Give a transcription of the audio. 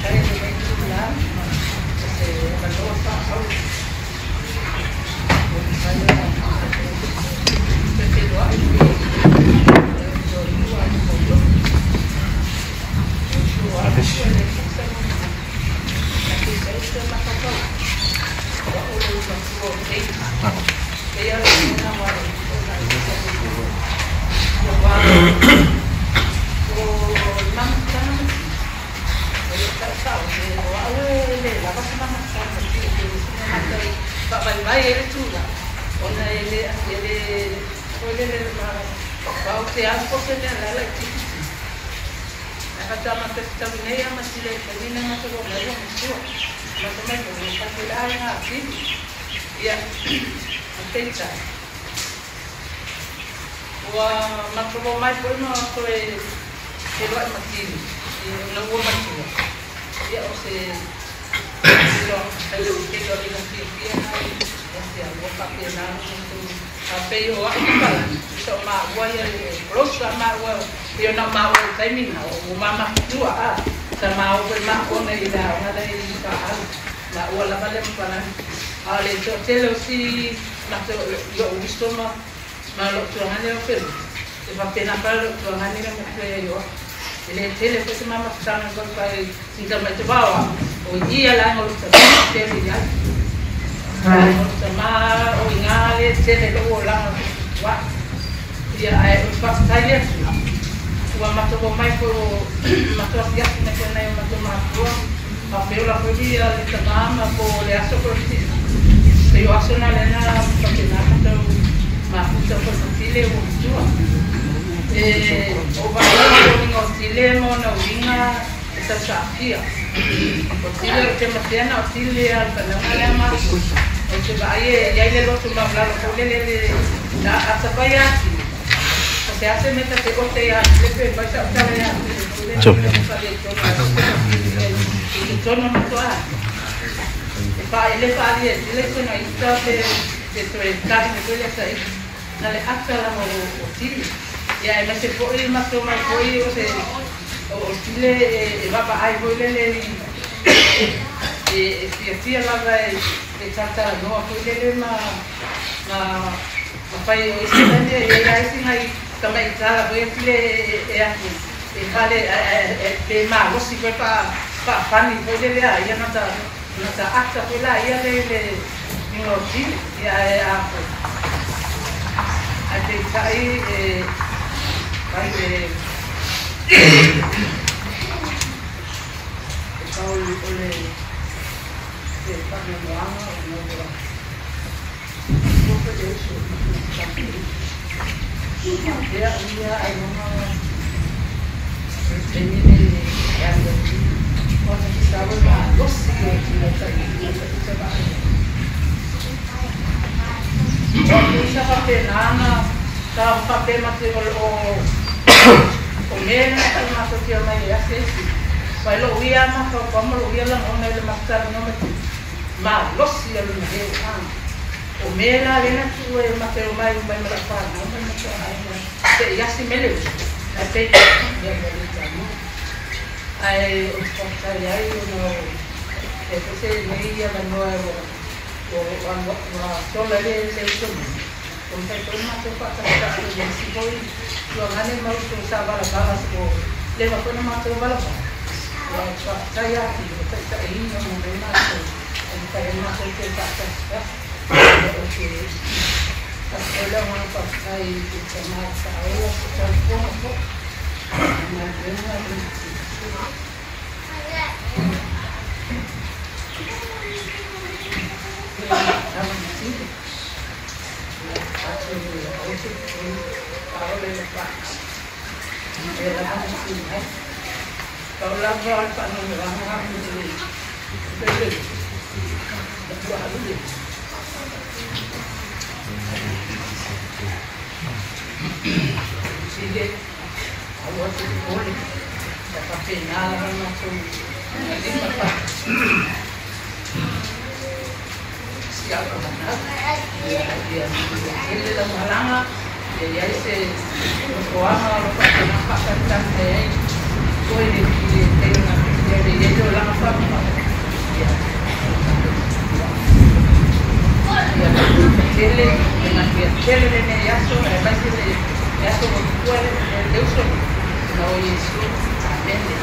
Faafetai lenei itulā o se avanoa faaauro ua mafai ona toe feiloai le uso a ma uso a matua e le tusa ae peitai o se mafaufau o a'u le matua o Davis pei a lagona ma ona ua o le mamafutaga ma o le ta'usa'o o a'u e lē lava se mamafutaga ma tile pe o se mea matou faavaivai ai le tulaga ona e le e le foi lele ma te alu po se mea lala i tifiti ae faatoa matou fetaui nei a ma tile i taimi na matou oo mai ua matua matou mai foi ua tatou le aiga atili ia peitai ua matou omai foi ma toe feiloai ma tili ona ua matua ia o se feiloaiga fiafia ia te au ua faapena ona matou pei o a'u ma Palani sa o maua ia le close a maua pei ona o maua i taimi na o mamatua a sa maua foi maua i le aoga la i Faaau maua lava le ma Palani a o le toatele o si matou lo'u uso ma lo'u tuagane o felo e faapena pala lo'u tuagane le matua ia ioa e lē tele foi se mamafutaga foi sina mai te vao o ia laga o le tele i ai o le tamā o igā le tele lo'u olaga ua ia ae o le faafetai le Atua ua matou omai foi o matou asiasi mai foi nai o matou matua faafeola foi lia le tamā ma po le aso foi pei o aso na lena faapena matou mafuta foi ma tile ua matua e o vaai uiga o tile ma ona uiga e tausaafia o tile o te mateana o tile a le fanauga lea matou o te vaai e iai le loto maualalo foi lele le atafai atili o se ase mea ta te ote ia tile pe mai sa'u tala ia tile foi lele faaletonu i totonu matoa e faaele faalia e tile sona ita pe toe tahi me foi le asa na le ata lava o tile ia e maise fo'i matou mai foi o se o tile e vaavaai foi lele e fiafia lava e talatalanoa foi lele ma fai o isi taimi e iai isi nai tamaitala foi atile e aku e fale pe malosi foi faafani foi lele a ia nata ata foi la ia le iga o tile ia e a foi ae peitai e fai e pau o le faanoanoaga ona ua foi le uso faapea ia ailoga taimi nei e alu ai ona fisaua malosi o tila ta'i vaai o isa faapena na sa faapea mate o mea na matou tia mai e ase isi pai lo'u ia mafaufau ma lo'u ia lagona i le matalanoa ma tili malosi a lona leo a o mea la lena tuu e mate o mai mai ma la'u fanau ma le matou aiga se'i asi me le uso ae peitai ia ua lē tago ae o le faafetai ai ona o e foi se nei avanoa ua sola le uso mai o mafai foi ona matou faatasita'i ma isi foi tuagane ma uso sa valavala o leva foi na matou valavala ia o faafetai atili o taʻitaʻiina ona mai matou e mafai ai matou toe faatasitasi o te faafetai le agaga faafetai i tamā saaola se taufoga foi galuega le tamamatile atonu aute faaola i le paa e lava na sili ai pau lava o le faanoanoaga le matua alu sile aua te popole ia faapena lava matou lima pa si au manau ia tele lau malaga ia iai se nofoaga o lo faapena faatalitali mai ai koe le tele na ia le iai le olaga. Tele, le manuia tele lenei aso, aemaise le aso ua tuua le uso na o Iesu. Amene.